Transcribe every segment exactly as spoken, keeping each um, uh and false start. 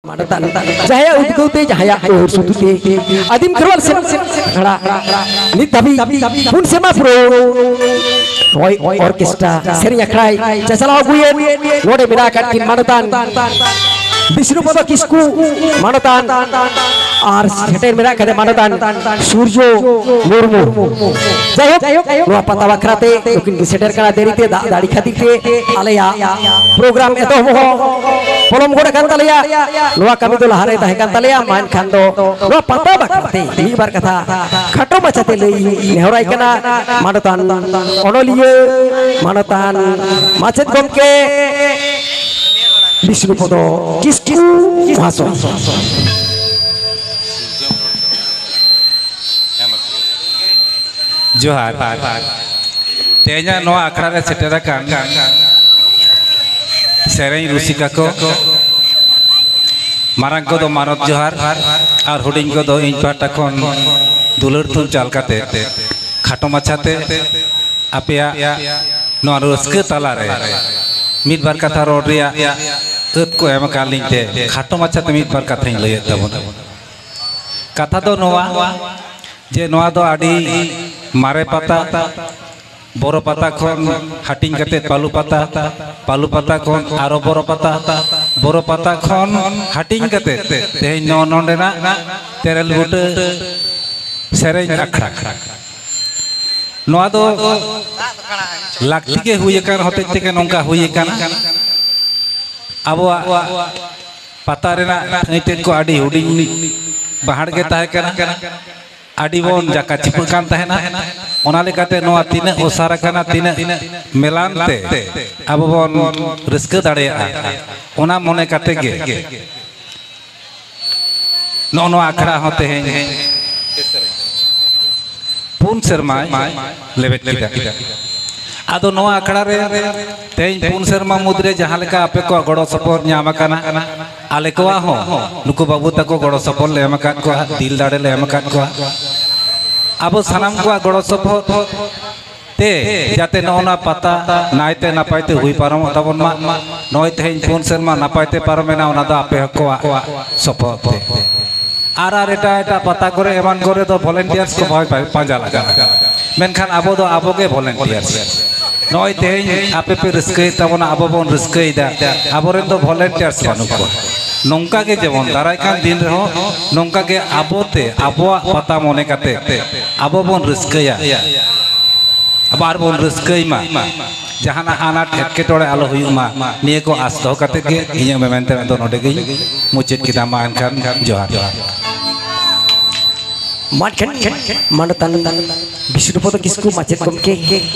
ᱢᱟᱱᱚᱛᱟᱱ ᱡᱟᱦᱟᱸᱭᱟᱜ ᱩᱫᱽᱜᱟᱹᱣ ᱛᱮ, ᱡᱟᱦᱟᱸᱭᱟᱜ ᱩᱭᱦᱟᱹᱨ ᱥᱩᱫᱷᱩ ᱛᱮ ᱟᱹᱫᱤᱢ ᱠᱷᱮᱨᱣᱟᱞ ᱥᱮᱨᱮᱧ ᱟᱠᱷᱲᱟ ᱱᱤᱛ ᱫᱷᱟᱹᱵᱤᱡ ᱯᱩᱱ ᱥᱮᱨᱢᱟ ᱯᱩᱨᱟᱹᱣ᱾ ᱦᱳᱭ, ᱚᱨᱠᱮᱥᱴᱨᱟ ᱥᱮᱨᱮᱧ ᱟᱠᱷᱲᱟᱭ ᱪᱟᱪᱟᱞᱟᱣ ᱟᱹᱜᱩᱭᱮᱫ ᱱᱚᱰᱮ ᱢᱮᱱᱟᱜ ᱟᱠᱟᱫ ᱠᱤᱱ ᱢᱟᱱᱚᱛᱟᱱ ᱵᱤᱥᱱᱩᱯᱚᱫᱚ ᱠᱤᱥᱠᱩ ᱢᱟᱱᱚᱛᱟᱱ, ᱟᱨ ᱥᱮᱴᱮᱨ ᱢᱮᱱᱟᱜ ᱟᱠᱟᱫᱟ ᱢᱟᱱᱚᱛᱟᱱ ᱥᱩᱨᱡᱚ ᱢᱩᱨᱢᱩ᱾ ᱡᱟᱭᱦᱳᱠ, ᱱᱚᱣᱟ ᱯᱟᱛᱟ ᱵᱟᱠᱷᱨᱟ ᱛᱮ ᱱᱩᱠᱤᱱ ᱠᱤᱱ ᱥᱮᱴᱮᱨ ᱠᱟᱱᱟ, ᱫᱮᱨᱤ ᱛᱮ ᱫᱟᱜ ᱫᱟᱲᱮ ᱠᱷᱟᱹᱛᱤᱨ ᱛᱮ ᱟᱞᱮᱭᱟᱜ ᱯᱨᱳᱜᱨᱟᱢ ᱮᱛᱚᱦᱚᱵ ᱦᱚᱸ ᱯᱚᱞᱚᱢ ᱜᱚᱫ ᱟᱠᱟᱱ ᱛᱟᱞᱮᱭᱟ᱾ ᱱᱚᱣᱟ ᱠᱟᱹᱢᱤ ᱫᱚ ᱞᱟᱦᱟᱨᱮ ᱛᱟᱦᱮᱸ ᱠᱟᱱ ᱛᱟᱞᱮᱭᱟ, ᱢᱟ ᱮᱱᱠᱷᱟᱱ ᱫᱚ ᱱᱚᱣᱟ ᱯᱟᱛᱟ ᱵᱟᱠᱷᱨᱟ ᱛᱮ ᱢᱤᱫ ᱵᱟᱨ ᱠᱟᱛᱷᱟ ᱠᱷᱟᱴᱚ ᱢᱟᱪᱷᱟᱛᱮ ᱞᱟᱹᱭ ᱱᱮᱦᱚᱨᱟᱭ ᱠᱟᱱᱟ ᱢᱟᱱᱚᱛᱟᱱ ᱚᱱᱚᱞᱤᱭᱟᱹ, ᱢᱟᱱᱚᱛᱟᱱ ᱢᱟᱪᱮᱫ ᱜᱚᱢᱠᱮ ᱵᱤᱥᱱᱩᱯᱚᱫᱚ ᱠᱤᱥᱠᱩ ᱢᱚᱦᱟᱥᱚᱭ᱾ ᱡᱚᱦᱟᱨ᱾ ᱛᱮᱦᱮᱧᱟᱜ ᱱᱚᱣᱟ ᱟᱠᱷᱲᱟ ᱨᱮ ᱥᱮᱴᱮᱨ ᱟᱠᱟᱱ ᱥᱮᱨᱮᱧ ᱨᱩᱥᱤᱠᱟ ᱠᱚ, ᱢᱟᱨᱟᱝ ᱠᱚᱫᱚ ᱢᱟᱱᱚᱛ ᱡᱚᱦᱟᱨ ᱟᱨ ᱦᱩᱰᱤᱧ ᱠᱚᱫᱚ ᱤᱧ ᱯᱟᱦᱴᱟ ᱠᱷᱚᱱ ᱫᱩᱞᱟᱹᱲ ᱛᱷᱩᱢ ᱪᱟᱞ ᱠᱟᱛᱮ, ᱠᱷᱟᱴᱚ ᱢᱟᱪᱷᱟᱛᱮ ᱟᱯᱮᱭᱟᱜ ᱱᱚᱣᱟ ᱨᱟᱹᱥᱠᱟᱹ ᱛᱟᱞᱟᱨᱮ ᱢᱤᱫ ᱵᱟᱨ ᱠᱟᱛᱷᱟ ᱨᱚᱲ ᱨᱮᱭᱟᱜ ᱟᱹᱛ ᱠᱚ ᱮᱢ ᱟᱠᱟᱫ ᱞᱤᱧ ᱛᱮ, ᱠᱷᱟᱴᱚ ᱢᱟᱪᱷᱟᱛᱮ ᱢᱤᱫ ᱵᱟᱨ ᱠᱟᱛᱷᱟᱧ ᱞᱟᱹᱭᱮᱫ ᱛᱟᱵᱚᱱᱟ᱾ ᱠᱟᱛᱷᱟ ᱫᱚ ᱱᱚᱣᱟ ᱡᱮ ᱱᱚᱣᱟ ᱫᱚ ᱟᱹᱰᱤ ᱢᱟᱨᱮ ᱯᱟᱛᱟ, ᱵᱚᱨᱚ ᱯᱟᱛᱟ ᱠᱷᱚᱱ ᱦᱟᱹᱴᱤᱧ ᱠᱟᱛᱮ ᱯᱟᱹᱞᱩ ᱯᱟᱛᱟ, ᱯᱟᱹᱞᱩ ᱯᱟᱛᱟ ᱠᱷᱚᱱ ᱟᱨᱚ ᱵᱚᱨᱚ ᱯᱟᱛᱟ, ᱵᱚᱨᱚ ᱯᱟᱛᱟ ᱠᱷᱚᱱ ᱦᱟᱹᱴᱤᱧ ᱠᱟᱛᱮ ᱛᱮᱦᱮᱧ ᱱᱚ-, ᱱᱚᱰᱮᱱᱟᱜ ᱛᱮᱨᱮᱞ ᱵᱩᱴᱟᱹ ᱥᱮᱨᱮᱧ ᱟᱠᱷᱲᱟ᱾ ᱱᱚᱣᱟ ᱫᱚ ᱞᱟᱹᱠᱛᱤ ᱜᱮ ᱦᱩᱭ ᱟᱠᱟᱱ ᱦᱚᱛᱮᱡ ᱛᱮᱜᱮ ᱱᱚᱝᱠᱟ ᱦᱩᱭ ᱟᱠᱟᱱᱟ᱾ ᱟᱵᱚᱣᱟᱜ ᱯᱟᱛᱟ ᱨᱮᱱᱟᱜ ᱟᱹᱭᱴᱟᱹ ᱠᱚ ᱟᱹᱰᱤ ᱦᱩᱰᱤᱧ ᱵᱟᱦᱟᱲ ᱜᱮ ᱛᱟᱦᱮᱸ ᱠᱟᱱᱟ᱾ ᱟᱹᱰᱤ ᱵᱚᱱ ᱡᱟᱠᱟ ᱪᱤᱯᱟᱹᱜ ᱠᱟᱱ ᱛᱟᱦᱮᱱᱟ᱾ ᱚᱱᱟ ᱞᱮᱠᱟᱛᱮ ᱱᱚᱣᱟ ᱛᱤᱱᱟᱹᱜ ᱚᱥᱟᱨ ᱟᱠᱟᱱᱟ, ᱛᱤᱱᱟᱹᱜ ᱢᱮᱞᱟᱱ ᱛᱮ ᱟᱵᱚ ᱵᱚᱱ ᱨᱟᱹᱥᱠᱟᱹ ᱫᱟᱲᱮᱭᱟᱜᱼᱟ, ᱚᱱᱟ ᱢᱚᱱᱮ ᱠᱟᱛᱮ ᱜᱮ ᱱᱚᱜᱼᱚ ᱱᱚᱣᱟ ᱟᱠᱷᱲᱟ ᱦᱚᱸ ᱛᱮᱦᱮᱧ ᱯᱩᱱ ᱥᱮᱨᱢᱟᱭ ᱞᱮᱵᱮᱫ ᱠᱮᱫᱟ᱾ ᱟᱫᱚ ᱱᱚᱣᱟ ᱟᱠᱷᱲᱟ ᱨᱮ ᱛᱮᱦᱮᱧ ᱯᱩᱱ ᱥᱮᱨᱢᱟ ᱢᱩᱫᱽᱨᱮ ᱡᱟᱦᱟᱸ ᱞᱮᱠᱟ ᱟᱯᱮ ᱠᱚᱣᱟᱜ ᱜᱚᱲᱚ ᱥᱚᱯᱚᱦᱚᱫ ᱧᱟᱢ ᱟᱠᱟᱱᱟ, ᱟᱞᱮ ᱠᱚᱣᱟᱜ ᱦᱚᱸ ᱱᱩᱠᱩ ᱵᱟᱹᱵᱩ ᱛᱟᱠᱚ ᱜᱚᱲᱚ ᱥᱚᱯᱚᱦᱚᱫ ᱞᱮ ᱮᱢ ᱟᱠᱟᱫ ᱠᱚᱣᱟ, ᱫᱤᱞ ᱫᱟᱲᱮ ᱞᱮ ᱮᱢ ᱟᱠᱟᱫ ᱠᱚᱣᱟ᱾ ᱟᱵᱚ ᱥᱟᱱᱟᱢ ᱠᱚᱣᱟᱜ ᱜᱚᱲᱚ ᱥᱚᱯᱚᱦᱚᱫ ᱛᱮ ᱡᱟᱛᱮ ᱱᱚᱜᱼᱚ ᱱᱟ ᱯᱟᱛᱟ ᱱᱟᱭᱛᱮ ᱱᱟᱯᱟᱭ ᱛᱮ ᱦᱩᱭ ᱯᱟᱨᱚᱢᱚᱜ ᱛᱟᱵᱚᱱ ᱢᱟ᱾ ᱱᱚᱜᱼᱚᱭ ᱛᱮᱦᱮᱧ ᱯᱩᱱ ᱥᱮᱨᱢᱟ ᱱᱟᱯᱟᱭ ᱛᱮ ᱯᱟᱨᱚᱢᱮᱱᱟ, ᱚᱱᱟ ᱫᱚ ᱟᱯᱮ ᱠᱚᱣᱟᱜ ᱥᱚᱯᱚᱦᱚᱫ ᱛᱮ᱾ ᱟᱨ ᱟᱨ ᱮᱴᱟᱜ ᱮᱴᱟᱜ ᱯᱟᱛᱟ ᱠᱚᱨᱮ ᱮᱢᱟᱱ ᱠᱚᱨᱮ ᱫᱚ volunteers ᱠᱚ ᱯᱟ- ᱯᱟᱸᱡᱟ ᱞᱟᱜᱟᱜᱼᱟ, ᱢᱮᱱᱠᱷᱟᱱ ᱟᱵᱚ ᱫᱚ ᱟᱵᱚ ᱜᱮ volunteers᱾ ᱱᱚᱜᱼᱚᱭ ᱛᱮᱦᱮᱧ ᱟᱯᱮ ᱯᱮ ᱨᱟᱹᱥᱠᱟᱹᱭᱮᱫ ᱛᱟᱵᱚᱱᱟ, ᱟᱵᱚ ᱵᱚᱱ ᱨᱟᱹᱥᱠᱟᱹᱭᱮᱫᱟ, ᱟᱵᱚᱨᱮᱱ ᱫᱚ volunteers ᱵᱟᱹᱱᱩᱜ ᱠᱚᱣᱟ᱾ ᱱᱚᱝᱠᱟ ᱜᱮ ᱡᱮᱢᱚᱱ ᱫᱟᱨᱟᱭ ᱠᱟᱱ ᱫᱤᱱ ᱨᱮᱦᱚᱸ ᱱᱚᱝᱠᱟ ᱜᱮ ᱟᱵᱚᱛᱮ, ᱟᱵᱚᱣᱟᱜ ᱯᱟᱛᱟ ᱢᱚᱱᱮ ᱠᱟᱛᱮ ᱟᱵᱚ ᱵᱚᱱ ᱨᱟᱹᱥᱠᱟᱹᱭᱟ᱾ ᱟᱵᱟᱨ ᱵᱚᱱ ᱨᱟᱹᱥᱠᱟᱹᱭ ᱢᱟ, ᱡᱟᱦᱟᱱᱟᱜ ᱟᱱᱟᱴ ᱮᱴᱠᱮᱴᱚᱬᱮ ᱟᱞᱚ ᱦᱩᱭᱩᱜ ᱢᱟ, ᱱᱤᱭᱟᱹ ᱠᱚ ᱟᱥ ᱫᱚᱦᱚ ᱠᱟᱛᱮ ᱜᱮ ᱤᱧᱟᱹᱜ ᱢᱮᱢᱮᱱ ᱛᱮᱱᱟᱜ ᱫᱚ ᱱᱚᱰᱮ ᱜᱤᱧ ᱢᱩᱪᱟᱹᱫ ᱠᱮᱫᱟ᱾ ᱢᱟ ᱮᱱᱠᱷᱟᱱ ᱡᱚᱦᱟᱨ᱾ ᱢᱟ ᱮᱱᱠᱷᱟᱱ ᱢᱟᱱᱚᱛᱟᱱ ᱵᱤᱥᱱᱩᱯᱚᱫᱚ ᱠᱤᱥᱠᱩ ᱢᱟᱪᱮᱫ ᱜᱚᱢᱠᱮ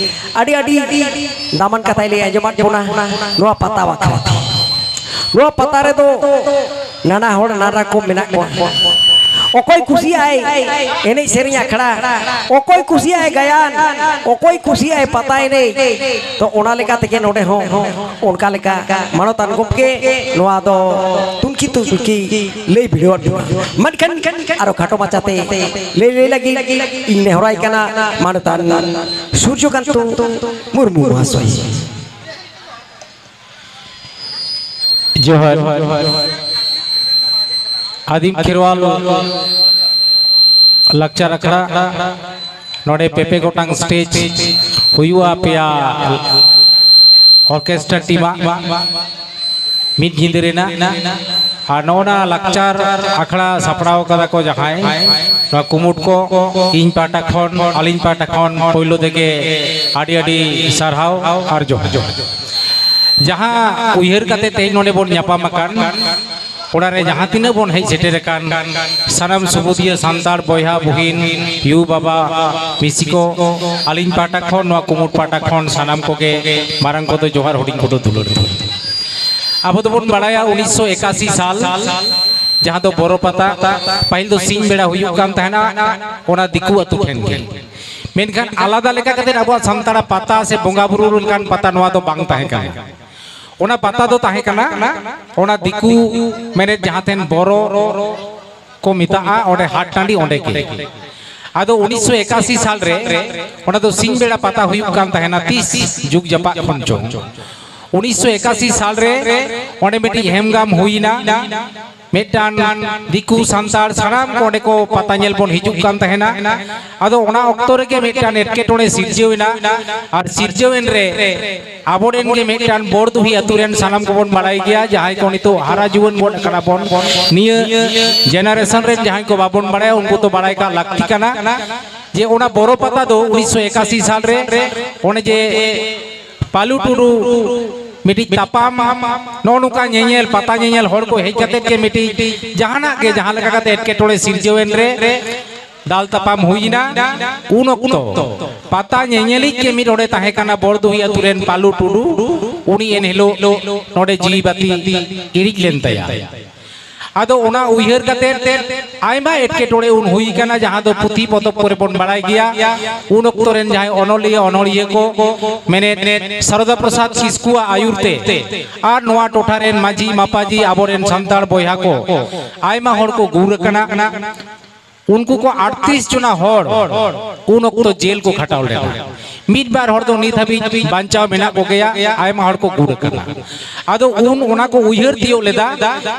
ᱟᱹᱰᱤ ᱟᱹᱰᱤ ᱫᱟᱢᱟᱱ ᱠᱟᱛᱷᱟᱭ ᱞᱟᱹᱭ ᱟᱸᱡᱚᱢᱟᱫ ᱵᱚᱱᱟ ᱱᱚᱣᱟ ᱯᱟᱛᱟ ᱵᱟᱠᱷᱨᱟ ᱛᱮ᱾ ᱱᱚᱣᱟ ᱯᱟᱛᱟ ᱨᱮᱫᱚ ᱱᱟᱱᱟ ᱦᱚᱲ ᱱᱟᱱᱟ ᱨᱚᱠᱚᱢ ᱢᱮᱱᱟᱜ ᱠᱚᱣᱟ᱾ ᱚᱠᱚᱭ ᱠᱩᱥᱤᱭᱟᱜᱼᱟᱭ ᱮᱱᱮᱡ ᱥᱮᱨᱮᱧ ᱟᱠᱷᱲᱟ, ᱚᱠᱚᱭ ᱠᱩᱥᱤᱭᱟᱜᱼᱟᱭ ᱜᱟᱭᱟᱱ, ᱚᱠᱚᱭ ᱠᱩᱥᱤᱭᱟᱜᱼᱟᱭ ᱯᱟᱛᱟ ᱮᱱᱮᱡ᱾ ᱛᱚ ᱚᱱᱟ ᱞᱮᱠᱟ ᱛᱮᱜᱮ ᱱᱚᱰᱮ ᱦᱚᱸ ᱚᱱᱠᱟ ᱞᱮᱠᱟ ᱢᱟᱱᱚᱛᱟᱱ ᱜᱚᱢᱠᱮ ᱱᱚᱣᱟ ᱫᱚ ᱛᱩᱱᱠᱷᱤ ᱛᱩᱱᱠᱷᱤ ᱞᱟᱹᱭ ᱵᱷᱤᱲᱟᱹᱣᱟᱫ ᱵᱚᱱᱟ᱾ ᱢᱮᱱᱠᱷᱟᱱ ᱟᱨᱚ ᱠᱷᱟᱴᱚ ᱢᱟᱪᱷᱟᱛᱮ ᱞᱟᱹᱭ ᱞᱟᱹᱭ ᱞᱟᱹᱜᱤᱫ ᱤᱧ ᱱᱮᱦᱚᱨᱟᱭ ᱠᱟᱱᱟ ᱢᱟᱱᱚᱛᱟᱱ ᱥᱩᱨᱡᱚᱠᱟᱱᱛᱚ ᱢᱩᱨᱢᱩ ᱢᱚᱦᱟᱥᱚᱭ᱾ ᱡᱚᱦᱟᱨ᱾ ᱟᱹᱫᱤᱢ ᱠᱷᱮᱨᱣᱟᱞ ᱞᱟᱠᱪᱟᱨ ᱟᱠᱷᱲᱟ, ᱱᱚᱰᱮ ᱯᱮ ᱯᱮ ᱜᱚᱴᱟᱝ ᱥᱴᱮᱡᱽ ᱦᱩᱭᱩᱜᱼᱟ, ᱟᱯᱮᱭᱟᱜ ᱚᱨᱠᱮᱥᱴᱨᱟ ᱴᱤᱢᱟᱜ ᱢᱤᱫ ᱧᱤᱫᱟᱹ ᱨᱮᱱᱟᱜ᱾ ᱟᱨ ᱱᱚᱜᱼᱚ ᱱᱟ ᱞᱟᱠᱪᱟᱨ ᱟᱠᱷᱲᱟ ᱥᱟᱯᱲᱟᱣ ᱠᱟᱫᱟ ᱠᱚ ᱡᱟᱦᱟᱸᱭ, ᱱᱚᱣᱟ ᱠᱩᱢᱩᱴ ᱠᱚ, ᱤᱧ ᱯᱟᱦᱴᱟ ᱠᱷᱚᱱ, ᱟᱹᱞᱤᱧ ᱯᱟᱦᱴᱟ ᱠᱷᱚᱱ ᱯᱳᱭᱞᱳ ᱛᱮᱜᱮ ᱟᱹᱰᱤ ᱟᱹᱰᱤ ᱥᱟᱨᱦᱟᱣ ᱟᱨ ᱡᱚᱦᱟᱨ᱾ ᱡᱟᱦᱟᱸ ᱩᱭᱦᱟᱹᱨ ᱠᱟᱛᱮ ᱛᱮᱦᱮᱧ ᱱᱚᱰᱮ ᱵᱚᱱ ᱧᱟᱯᱟᱢ ᱟᱠᱟᱱ, ᱚᱱᱟ ᱨᱮ ᱡᱟᱦᱟᱸ ᱛᱤᱱᱟᱹᱜ ᱵᱚᱱ ᱦᱮᱡ ᱥᱮᱴᱮᱨ ᱟᱠᱟᱱ, ᱥᱟᱱᱟᱢ ᱥᱩᱵᱩᱫᱤᱭᱟᱹ ᱥᱟᱱᱛᱟᱲ ᱵᱚᱭᱦᱟ ᱵᱩᱦᱤᱱ, ᱭᱩ ᱵᱟᱵᱟ, ᱢᱤᱥᱤ ᱠᱚ, ᱟᱹᱞᱤᱧ ᱯᱟᱦᱴᱟ ᱠᱷᱚᱱ, ᱱᱚᱣᱟ ᱠᱩᱢᱩᱴ ᱯᱟᱦᱴᱟ ᱠᱷᱚᱱ ᱥᱟᱱᱟᱢ ᱠᱚᱜᱮ, ᱢᱟᱨᱟᱝ ᱠᱚᱫᱚ ᱡᱚᱦᱟᱨ, ᱦᱩᱰᱤᱧ ᱠᱚᱫᱚ ᱫᱩᱞᱟᱹᱲ᱾ ᱟᱵᱚ ᱫᱚᱵᱚᱱ ᱵᱟᱲᱟᱭᱟ ᱩᱱᱤᱥᱥᱚ ᱮᱠᱟᱥᱤ ᱥᱟᱞ, ᱡᱟᱦᱟᱸ ᱫᱚ ᱵᱚᱨᱚ ᱯᱟᱛᱟ, ᱯᱟᱹᱦᱤᱞ ᱫᱚ ᱥᱤᱧ ᱵᱮᱲᱟ ᱦᱩᱭᱩᱜ ᱠᱟᱱ ᱛᱟᱦᱮᱱᱟ, ᱚᱱᱟ ᱫᱤᱠᱩ ᱟᱹᱛᱩ ᱴᱷᱮᱱ ᱜᱮ᱾ ᱢᱮᱱᱠᱷᱟᱱ ᱟᱞᱟᱫᱟ ᱞᱮᱠᱟ ᱠᱟᱛᱮ ᱟᱵᱚᱣᱟᱜ ᱥᱟᱱᱛᱟᱲᱟᱜ ᱯᱟᱛᱟ ᱥᱮ ᱵᱚᱸᱜᱟ ᱵᱩᱨᱩ ᱞᱮᱠᱟᱱ ᱯᱟᱛᱟ ᱱᱚᱣᱟ ᱫᱚ ᱵᱟᱝ ᱛᱟᱦᱮᱸ ᱠᱟᱱᱟ᱾ ᱚᱱᱟ ᱯᱟᱛᱟ ᱫᱚ ᱛᱟᱦᱮᱸ ᱠᱟᱱᱟ ᱚᱱᱟ ᱫᱤᱠᱩ ᱢᱮᱱᱮᱫ ᱡᱟᱦᱟᱸ ᱴᱷᱮᱱ ᱵᱚᱨᱚ ᱠᱚ ᱢᱮᱛᱟᱜᱼᱟ, ᱚᱸᱰᱮ ᱦᱟᱴ ᱴᱟᱺᱰᱤ, ᱚᱸᱰᱮ ᱜᱮ᱾ ᱟᱫᱚ ᱩᱱᱤᱥᱥᱚ ᱮᱠᱟᱥᱤ ᱥᱟᱞ ᱨᱮ ᱚᱱᱟ ᱫᱚ ᱥᱤᱧ ᱵᱮᱲᱟ ᱯᱟᱛᱟ ᱦᱩᱭᱩᱜ ᱠᱟᱱ ᱛᱟᱦᱮᱱᱟ, ᱛᱤᱥ ᱡᱩᱜᱽ ᱡᱟᱯᱟᱜ ᱠᱷᱚᱱ ᱪᱚᱝ᱾ ᱩᱱᱤᱥᱥᱚ ᱮᱠᱟᱥᱤ ᱥᱟᱞ ᱨᱮ ᱚᱸᱰᱮ ᱢᱤᱫᱴᱤᱡ ᱦᱮᱢᱜᱟᱢ ᱦᱩᱭᱱᱟ, ᱢᱤᱫᱴᱟᱝ ᱫᱤᱠᱩ ᱥᱟᱱᱛᱟᱲ ᱥᱟᱱᱟᱢ ᱠᱚ ᱚᱸᱰᱮ ᱠᱚ ᱯᱟᱛᱟ ᱧᱮᱞ ᱵᱚᱱ ᱦᱤᱡᱩᱜ ᱠᱟᱱ ᱛᱟᱦᱮᱱᱟ᱾ ᱟᱫᱚ ᱚᱱᱟ ᱚᱠᱛᱚ ᱨᱮᱜᱮ ᱢᱤᱫᱴᱟᱝ ᱮᱴᱠᱮᱴᱚᱬᱮ ᱥᱤᱨᱡᱟᱹᱣ ᱮᱱᱟ, ᱟᱨ ᱥᱤᱨᱡᱟᱹᱣ ᱮᱱ ᱨᱮ ᱟᱵᱚᱨᱮᱱ ᱜᱮ ᱢᱤᱫᱴᱟᱝ ᱵᱚᱲᱫᱩᱦᱤ ᱟᱛᱳ ᱨᱮᱱ ᱥᱟᱱᱟᱢ ᱠᱚᱵᱚᱱ ᱵᱟᱲᱟᱭ ᱜᱮᱭᱟ, ᱡᱟᱦᱟᱸᱭ ᱠᱚ ᱱᱤᱛᱚᱜ ᱦᱟᱨᱟ ᱡᱩᱣᱟᱹᱱ ᱜᱚᱫ ᱟᱠᱟᱱᱟ ᱵᱚᱱ, ᱱᱤᱭᱟᱹ ᱡᱮᱱᱟᱨᱮᱥᱚᱱ ᱨᱮᱱ ᱡᱟᱦᱟᱸᱭ ᱠᱚ ᱵᱟᱵᱚᱱ ᱵᱟᱲᱟᱭᱟ, ᱩᱱᱠᱩ ᱫᱚ ᱵᱟᱲᱟᱭ ᱠᱟᱜ ᱞᱟᱹᱠᱛᱤ ᱠᱟᱱᱟ ᱡᱮ ᱚᱱᱟ ᱵᱚᱨᱚ ᱯᱟᱛᱟ ᱫᱚ ᱩᱱᱤᱥᱥᱚ ᱮᱠᱟᱥᱤ ᱥᱟᱞ ᱨᱮ ᱚᱱᱮ ᱡᱮ ᱯᱟᱞᱩ ᱴᱩᱰᱩ ᱢᱤᱫᱴᱤᱡ ᱛᱟᱯᱟᱢ, ᱱᱚᱜᱼᱚ ᱱᱚᱝᱠᱟ ᱧᱮᱧᱮᱞ, ᱯᱟᱛᱟ ᱧᱮᱧᱮᱞ ᱦᱚᱲ ᱠᱚ ᱦᱮᱡ ᱠᱟᱛᱮ ᱜᱮ ᱢᱤᱫᱴᱤᱡ ᱡᱟᱦᱟᱱᱟᱜ ᱜᱮ ᱡᱟᱦᱟᱸ ᱞᱮᱠᱟ ᱠᱟᱛᱮ ᱮᱴᱠᱮᱴᱚᱬᱮ ᱥᱤᱨᱡᱟᱹᱣ ᱮᱱ ᱨᱮ ᱫᱟᱞ ᱛᱟᱯᱟᱢ ᱦᱩᱭ ᱮᱱᱟ᱾ ᱩᱱ ᱚᱠᱛᱚ ᱯᱟᱛᱟ ᱧᱮᱧᱮᱞᱤᱡ ᱜᱮ ᱢᱤᱫ ᱦᱚᱲᱮ ᱛᱟᱦᱮᱸ ᱠᱟᱱᱟ, ᱵᱚᱲᱫᱩᱦᱤ ᱟᱛᱳ ᱨᱮᱱ ᱯᱟᱞᱩ ᱴᱩᱰᱩ, ᱩᱱᱤ ᱮᱱ ᱦᱤᱞᱳᱜ ᱱᱚᱰᱮ ᱡᱤᱣᱤ ᱵᱟᱹᱛᱤ ᱤᱲᱤᱡ ᱞᱮᱱ ᱛᱟᱭᱟ᱾ ᱟᱫᱚ ᱚᱱᱟ ᱩᱭᱦᱟᱹᱨ ᱠᱟᱛᱮ ᱟᱭᱢᱟ ᱮᱴᱠᱮᱴᱚᱬᱮ ᱩᱱ ᱦᱩᱭ ᱠᱟᱱᱟ, ᱡᱟᱦᱟᱸ ᱫᱚ ᱯᱩᱛᱷᱤ ᱯᱚᱛᱚᱵ ᱠᱚᱨᱮ ᱵᱚᱱ ᱵᱟᱲᱟᱭ ᱜᱮᱭᱟ᱾ ᱩᱱ ᱚᱠᱛᱚ ᱨᱮᱱ ᱡᱟᱦᱟᱸᱭ ᱚᱱᱚᱞᱤᱭᱟᱹ ᱚᱱᱚᱲᱦᱤᱭᱟᱹ ᱠᱚ ᱢᱮᱱᱮᱫ ᱥᱟᱨᱚᱫᱟ ᱯᱨᱚᱥᱟᱫᱽ ᱠᱤᱥᱠᱩᱣᱟᱜ ᱟᱹᱭᱩᱨ ᱛᱮ ᱟᱨ ᱱᱚᱣᱟ ᱴᱚᱴᱷᱟ ᱨᱮᱱ ᱢᱟᱹᱡᱷᱤ ᱢᱟᱯᱟᱡᱤ ᱟᱵᱚᱨᱮᱱ ᱥᱟᱱᱛᱟᱲ ᱵᱚᱭᱦᱟ ᱠᱚ ᱟᱭᱢᱟ ᱦᱚᱲ ᱠᱚ ᱜᱩᱨ ᱟᱠᱟᱱᱟ᱾ ᱩᱱᱠᱩ ᱠᱚ ᱟᱴᱛᱨᱤᱥ ᱡᱚᱱᱟ ᱦᱚᱲ ᱩᱱ ᱚᱠᱛᱚ ᱡᱮᱞ ᱠᱚ ᱠᱷᱟᱴᱟᱣ ᱞᱮᱱᱟ᱾ ᱢᱤᱫ ᱵᱟᱨ ᱦᱚᱲ ᱫᱚ ᱱᱤᱛ ᱦᱟᱹᱵᱤᱡ ᱵᱟᱧᱪᱟᱣ ᱢᱮᱱᱟᱜ ᱠᱚᱜᱮᱭᱟ, ᱟᱭᱢᱟ ᱦᱚᱲ ᱠᱚ ᱜᱩᱨ ᱟᱠᱟᱱᱟ᱾ ᱟᱫᱚ ᱩᱱ ᱚᱱᱟ ᱠᱚ ᱩᱭᱦᱟᱹᱨ ᱛᱤᱭᱳᱜ ᱞᱮᱫᱟ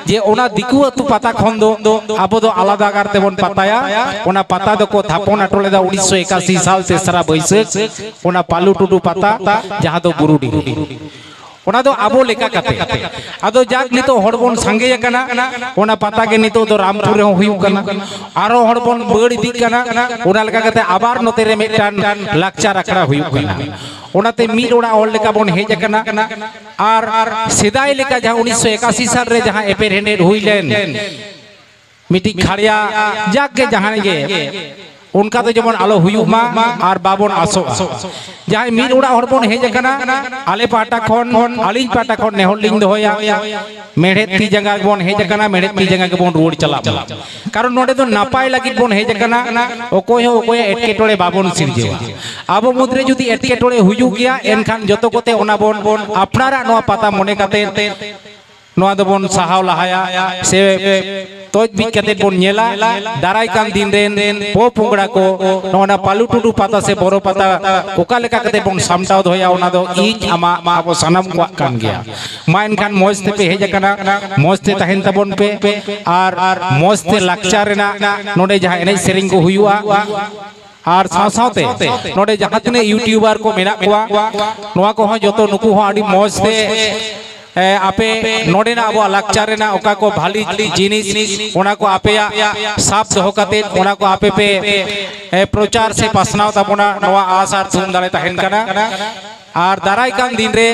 ᱡᱮ ᱚᱱᱟ ᱫᱤᱠᱩ ᱟᱹᱛᱩ ᱯᱟᱛᱟ ᱠᱷᱚᱱ ᱫᱚ ᱟᱵᱚ ᱫᱚ ᱟᱞᱟᱫᱟ ᱠᱟᱨ ᱛᱮᱵᱚᱱ ᱯᱟᱛᱟᱭᱟ, ᱚᱱᱟ ᱯᱟᱛᱟ ᱫᱚᱠᱚ ᱛᱷᱟᱯᱚᱱ ᱦᱚᱴᱚ ᱞᱮᱫᱟ ᱩᱱᱤᱥᱥᱚ ᱮᱠᱟᱥᱤ ᱥᱟᱞ ᱛᱮᱥᱨᱟ ᱵᱟᱹᱭᱥᱟᱹᱠᱷ, ᱚᱱᱟ ᱯᱟᱞᱩ ᱴᱩᱰᱩ ᱯᱟᱛᱟ, ᱡᱟᱦᱟᱸ ᱫᱚ ᱵᱩᱨᱩᱰᱤ᱾ ᱚᱱᱟ ᱫᱚ ᱟᱵᱚ ᱞᱮᱠᱟ ᱠᱟᱛᱮ᱾ ᱟᱫᱚ ᱡᱟᱠ ᱱᱤᱛᱚᱜ ᱦᱚᱲ ᱵᱚᱱ ᱥᱟᱸᱜᱮ ᱟᱠᱟᱱᱟ, ᱚᱱᱟ ᱯᱟᱛᱟ ᱜᱮ ᱱᱤᱛᱚᱜ ᱫᱚ ᱨᱟᱢᱯᱩᱨ ᱨᱮᱦᱚᱸ ᱦᱩᱭᱩᱜ ᱠᱟᱱᱟ, ᱟᱨᱚ ᱦᱚᱲ ᱵᱚᱱ ᱵᱟᱹᱲ ᱤᱫᱤᱜ ᱠᱟᱱᱟ᱾ ᱚᱱᱟ ᱞᱮᱠᱟ ᱠᱟᱛᱮ ᱟᱵᱟᱨ ᱱᱚᱛᱮ ᱨᱮ ᱢᱤᱫᱴᱟᱝ ᱞᱟᱠᱪᱟᱨ ᱟᱠᱷᱲᱟ ᱦᱩᱭᱩᱜ ᱠᱟᱱᱟ᱾ ᱚᱱᱟᱛᱮ ᱢᱤᱫ ᱚᱲᱟᱜ ᱦᱚᱲ ᱞᱮᱠᱟ ᱵᱚᱱ ᱦᱮᱡ ᱟᱠᱟᱱᱟ᱾ ᱟᱨ ᱥᱮᱫᱟᱭ ᱞᱮᱠᱟ ᱡᱟᱦᱟᱸ ᱩᱱᱤᱥᱥᱚ ᱮᱠᱟᱥᱤ ᱥᱟᱞ ᱨᱮ ᱡᱟᱦᱟᱸ ᱮᱯᱮᱨᱦᱮᱸᱰᱮᱡ ᱦᱩᱭ ᱞᱮᱱ, ᱢᱤᱫᱴᱤᱡ ᱠᱷᱟᱲᱭᱟ, ᱡᱟᱠ ᱜᱮ ᱡᱟᱦᱟᱸᱭ ᱜᱮ, ᱚᱱᱠᱟ ᱫᱚ ᱡᱮᱢᱚᱱ ᱟᱞᱚ ᱦᱩᱭᱩᱜ ᱢᱟ ᱟᱨ ᱵᱟᱵᱚᱱ ᱟᱥᱚᱜᱼᱟ᱾ ᱡᱟᱦᱟᱸᱭ ᱢᱤᱫ ᱚᱲᱟᱜ ᱦᱚᱲ ᱵᱚᱱ ᱦᱮᱡ ᱟᱠᱟᱱᱟ, ᱟᱞᱮ ᱯᱟᱦᱴᱟ ᱠᱷᱚᱱ, ᱟᱹᱞᱤᱧ ᱯᱟᱦᱴᱟ ᱠᱷᱚᱱ ᱱᱮᱦᱚᱨ ᱞᱤᱧ ᱫᱚᱦᱚᱭᱟ, ᱢᱮᱲᱦᱮᱫ ᱛᱤ ᱡᱟᱸᱜᱟ ᱵᱚᱱ ᱦᱮᱡ ᱟᱠᱟᱱᱟ, ᱢᱮᱲᱦᱮᱫ ᱛᱤ ᱡᱟᱸᱜᱟ ᱜᱮᱵᱚᱱ ᱨᱩᱣᱟᱹᱲ ᱪᱟᱞᱟᱜ ᱢᱟ᱾ ᱠᱟᱨᱚᱱ ᱱᱚᱰᱮ ᱫᱚ ᱱᱟᱯᱟᱭ ᱞᱟᱹᱜᱤᱫ ᱵᱚᱱ ᱦᱮᱡ ᱟᱠᱟᱱᱟ, ᱚᱠᱚᱭ ᱦᱚᱸ ᱚᱠᱚᱭᱟᱜ ᱮᱴᱠᱮᱴᱚᱬᱮ ᱵᱟᱵᱚᱱ ᱥᱤᱨᱡᱟᱹᱣᱟ᱾ ᱟᱵᱚ ᱢᱩᱫᱽᱨᱮ ᱡᱩᱫᱤ ᱮᱴᱠᱮᱴᱚᱬᱮ ᱦᱩᱭᱩᱜ ᱜᱮᱭᱟ, ᱮᱱᱠᱷᱟᱱ ᱡᱚᱛᱚ ᱠᱚᱛᱮ ᱚᱱᱟ ᱵᱚᱱ ᱟᱯᱱᱟᱨᱟᱜ ᱱᱚᱣᱟ ᱯᱟᱛᱟ ᱢᱚᱱᱮ ᱠᱟᱛᱮ ᱱᱚᱣᱟ ᱫᱚᱵᱚᱱ ᱥᱟᱦᱟᱣ ᱞᱟᱦᱟᱭᱟ ᱥᱮ ᱛᱚᱡ ᱵᱤᱡ ᱠᱟᱛᱮ ᱵᱚᱱ ᱧᱮᱞᱟ, ᱫᱟᱨᱟᱭ ᱠᱟᱱ ᱫᱤᱱ ᱨᱮᱱ ᱯᱚ ᱯᱚᱝᱲᱟ ᱠᱚ ᱱᱚᱜᱼᱚ ᱱᱟ ᱯᱟᱞᱩ ᱴᱩᱰᱩ ᱯᱟᱛᱟ ᱥᱮ ᱵᱚᱨᱚ ᱯᱟᱛᱟ ᱚᱠᱟ ᱞᱮᱠᱟ ᱠᱟᱛᱮ ᱵᱚᱱ ᱥᱟᱢᱴᱟᱣ ᱫᱚᱦᱚᱭᱟ, ᱚᱱᱟ ᱫᱚ ᱤᱧ ᱟᱢᱟᱜ ᱟᱵᱚ ᱥᱟᱱᱟᱢ ᱠᱚᱣᱟᱜ ᱠᱟᱱ ᱜᱮᱭᱟ᱾ ᱢᱟ ᱮᱱᱠᱷᱟᱱ ᱢᱚᱡᱽ ᱛᱮᱯᱮ ᱦᱮᱡ ᱟᱠᱟᱱᱟ, ᱢᱚᱡᱽ ᱛᱮ ᱛᱟᱦᱮᱱ ᱛᱟᱵᱚᱱ ᱯᱮ, ᱟᱨ ᱢᱚᱡᱽ ᱛᱮ ᱞᱟᱠᱪᱟᱨ ᱨᱮᱱᱟᱜ ᱱᱚᱰᱮ ᱡᱟᱦᱟᱸ ᱮᱱᱮᱡ ᱥᱮᱨᱮᱧ ᱠᱚ ᱦᱩᱭᱩᱜᱼᱟ, ᱟᱨ ᱥᱟᱶ ᱥᱟᱶᱛᱮ ᱱᱚᱰᱮ ᱡᱟᱦᱟᱸ ᱛᱤᱱᱟᱹᱜ YouTuber ᱠᱚ ᱢᱮᱱᱟᱜ ᱠᱚᱣᱟ, ᱱᱚᱣᱟ ᱠᱚᱦᱚᱸ ᱡᱚᱛᱚ ᱱᱩᱠᱩ ᱦᱚᱸ ᱟᱹᱰᱤ ᱢᱚᱡᱽ ᱛᱮ, ᱮ, ᱟᱯᱮ ᱱᱚᱰᱮᱱᱟᱜ ᱟᱵᱚᱣᱟᱜ ᱞᱟᱠᱪᱟᱨ ᱨᱮᱱᱟᱜ ᱚᱠᱟ ᱠᱚ ᱵᱷᱟᱞᱤ ᱡᱤᱱᱤᱥ, ᱚᱱᱟ ᱠᱚ ᱟᱯᱮᱭᱟᱜ ᱥᱟᱵ ᱫᱚᱦᱚ ᱠᱟᱛᱮ ᱚᱱᱟ ᱠᱚ ᱟᱯᱮ ᱯᱮ, ᱮ, ᱯᱨᱚᱪᱟᱨ ᱥᱮ ᱯᱟᱥᱱᱟᱣ ᱛᱟᱵᱚᱱᱟ, ᱱᱚᱣᱟ ᱟᱥ ᱟᱨ ᱛᱷᱩᱢ ᱫᱟᱲᱮ ᱛᱟᱦᱮᱱ ᱠᱟᱱᱟ᱾ ᱟᱨ ᱫᱟᱨᱟᱭ ᱠᱟᱱ ᱫᱤᱱ ᱨᱮ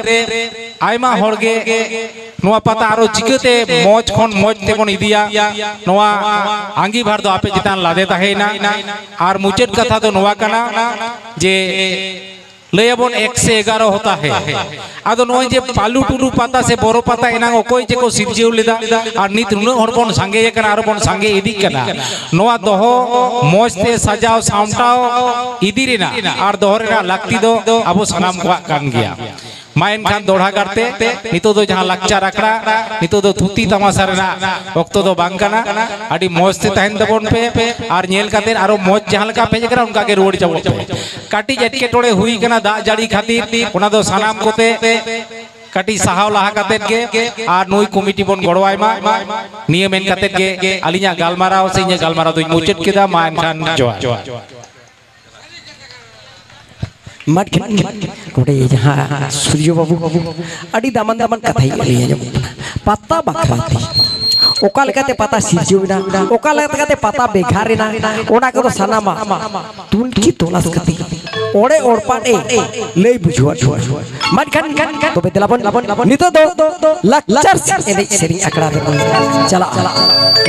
ᱟᱭᱢᱟ ᱦᱚᱲ ᱜᱮ ᱱᱚᱣᱟ ᱯᱟᱛᱟ ᱟᱨᱚ ᱪᱤᱠᱟᱹᱛᱮ ᱢᱚᱡᱽ ᱠᱷᱚᱱ ᱢᱚᱡᱽ ᱛᱮᱵᱚᱱ ᱤᱫᱤᱭᱟ, ᱱᱚᱣᱟ ᱟᱸᱜᱤᱵᱷᱟᱨ ᱫᱚ ᱟᱯᱮ ᱪᱮᱛᱟᱱ ᱞᱟᱫᱮ ᱛᱟᱦᱮᱸᱭᱮᱱᱟ᱾ ᱟᱨ ᱢᱩᱪᱟᱹᱫ ᱠᱟᱛᱷᱟ ᱫᱚ ᱱᱚᱣᱟ ᱠᱟᱱᱟ ᱡᱮ ᱞᱟᱹᱭᱟᱵᱚᱱ ᱮᱠ ᱥᱮ ᱮᱜᱟᱨᱚ ᱦᱚᱛᱟ ᱦᱮ᱾ ᱟᱫᱚ ᱱᱚᱜᱼᱚᱭ ᱡᱮ ᱯᱟᱞᱩ ᱴᱩᱰᱩ ᱯᱟᱛᱟ ᱥᱮ ᱵᱚᱨᱚ ᱯᱟᱛᱟ ᱮᱱᱟᱝ ᱚᱠᱚᱭ ᱡᱮᱠᱚ ᱥᱤᱨᱡᱟᱹᱣ ᱞᱮᱫᱟ, ᱟᱨ ᱱᱤᱛ ᱱᱩᱱᱟᱹᱜ ᱦᱚᱲ ᱵᱚᱱ ᱥᱟᱸᱜᱮ ᱟᱠᱟᱱᱟ, ᱟᱨ ᱵᱚᱱ ᱥᱟᱸᱜᱮ ᱤᱫᱤᱜ ᱠᱟᱱᱟ, ᱱᱚᱣᱟ ᱫᱚᱦᱚ ᱢᱚᱡᱽ ᱛᱮ ᱥᱟᱡᱟᱣ ᱥᱟᱢᱴᱟᱣ ᱤᱫᱤ ᱨᱮᱱᱟᱜ ᱟᱨ ᱫᱚᱦᱚ ᱨᱮᱱᱟᱜ ᱞᱟᱹᱠᱛᱤ ᱫᱚ ᱟᱵᱚ ᱥᱟᱱᱟᱢ ᱠᱚᱣᱟᱜ ᱠᱟᱱ ᱜᱮᱭᱟ᱾ ᱢᱟ ᱮᱱᱠᱷᱟᱱ ᱫᱚᱦᱲᱟ ᱠᱟᱨᱛᱮ ᱱᱤᱛᱚᱜ ᱫᱚ ᱡᱟᱦᱟᱸ ᱞᱟᱠᱪᱟᱨ ᱟᱠᱷᱲᱟ, ᱱᱤᱛᱚᱜ ᱫᱚ ᱛᱷᱩᱛᱤ ᱛᱟᱢᱟᱥᱟ ᱨᱮᱱᱟᱜ ᱚᱠᱛᱚ ᱫᱚ ᱵᱟᱝ ᱠᱟᱱᱟ᱾ ᱟᱹᱰᱤ ᱢᱚᱡᱽ ᱛᱮ ᱛᱟᱦᱮᱱ ᱛᱟᱵᱚᱱ ᱯᱮ, ᱟᱨ ᱧᱮᱞ ᱠᱟᱛᱮ ᱟᱨᱚ ᱢᱚᱡᱽ ᱡᱟᱦᱟᱸ ᱞᱮᱠᱟ ᱯᱮ ᱦᱮᱡ ᱟᱠᱟᱱᱟ ᱚᱱᱠᱟ ᱜᱮ ᱨᱩᱣᱟᱹᱲ ᱪᱟᱵᱚᱜ ᱯᱮ᱾ ᱠᱟᱹᱴᱤᱡ ᱮᱴᱠᱮᱴᱚᱬᱮ ᱦᱩᱭ ᱠᱟᱱᱟ ᱫᱟᱜ ᱡᱟᱹᱲᱤ ᱠᱷᱟᱹᱛᱤᱨ, ᱚᱱᱟ ᱫᱚ ᱥᱟᱱᱟᱢ ᱠᱚᱛᱮ ᱠᱟᱹᱴᱤᱡ ᱥᱟᱦᱟᱣ ᱞᱟᱦᱟ ᱠᱟᱛᱮ ᱜᱮ ᱟᱨ ᱱᱩᱭ ᱠᱚᱢᱤᱴᱤ ᱵᱚᱱ ᱜᱚᱲᱚᱣᱟᱭ ᱢᱟ᱾ ᱱᱤᱭᱟᱹ ᱢᱮᱱ ᱠᱟᱛᱮ ᱜᱮ ᱟᱹᱞᱤᱧᱟᱜ ᱜᱟᱞᱢᱟᱨᱟᱣ ᱥᱮ ᱤᱧᱟᱹᱜ ᱜᱟᱞᱢᱟᱨᱟᱣ ᱫᱚᱧ ᱢᱩᱪᱟᱹᱫ ᱠᱮᱫᱟ᱾ ᱢᱟ ᱮᱱᱠᱷᱟᱱ ᱡᱚᱦᱟᱨ᱾ ᱢᱟᱴ ᱠᱷᱮᱛ ᱱᱚᱰᱮ ᱡᱟᱦᱟᱸ ᱥᱩᱨᱡᱚ ᱵᱟᱹᱵᱩ ᱟᱹᱰᱤ ᱫᱟᱢᱟᱱ ᱫᱟᱢᱟᱱ ᱠᱟᱛᱷᱟᱭ ᱞᱟᱹᱭ ᱟᱸᱡᱚᱢ ᱠᱟᱱᱟ, ᱯᱟᱛᱟ ᱵᱟᱠᱷᱨᱟ ᱛᱮ ᱚᱠᱟ ᱞᱮᱠᱟᱛᱮ ᱯᱟᱛᱟ ᱥᱤᱨᱡᱟᱹᱣ ᱮᱱᱟ, ᱚᱠᱟ ᱞᱮᱠᱟᱛᱮ ᱯᱟᱛᱟ ᱵᱷᱮᱜᱟᱨ ᱮᱱᱟ, ᱚᱱᱟ ᱠᱚᱫᱚ ᱥᱟᱱᱟᱢᱟᱜ ᱛᱩᱱᱠᱷᱤ ᱛᱚᱞᱟᱥ ᱠᱟᱛᱮ ᱚᱲᱮ ᱚᱲᱯᱟᱴ ᱮ ᱞᱟᱹᱭ ᱵᱩᱡᱷᱟᱹᱣᱟᱫ ᱵᱚᱱᱟ᱾ ᱢᱟ ᱮᱱᱠᱷᱟᱱ ᱛᱚᱵᱮ ᱫᱮᱞᱟ ᱵᱚᱱ ᱱᱤᱛᱚᱜ ᱫᱚ ᱞᱟᱠᱪᱟᱨ ᱮᱱᱮᱡ ᱥᱮᱨᱮᱧ ᱟᱠᱷᱲᱟ ᱨᱮᱵᱚᱱ ᱪᱟᱞᱟᱜᱼᱟ᱾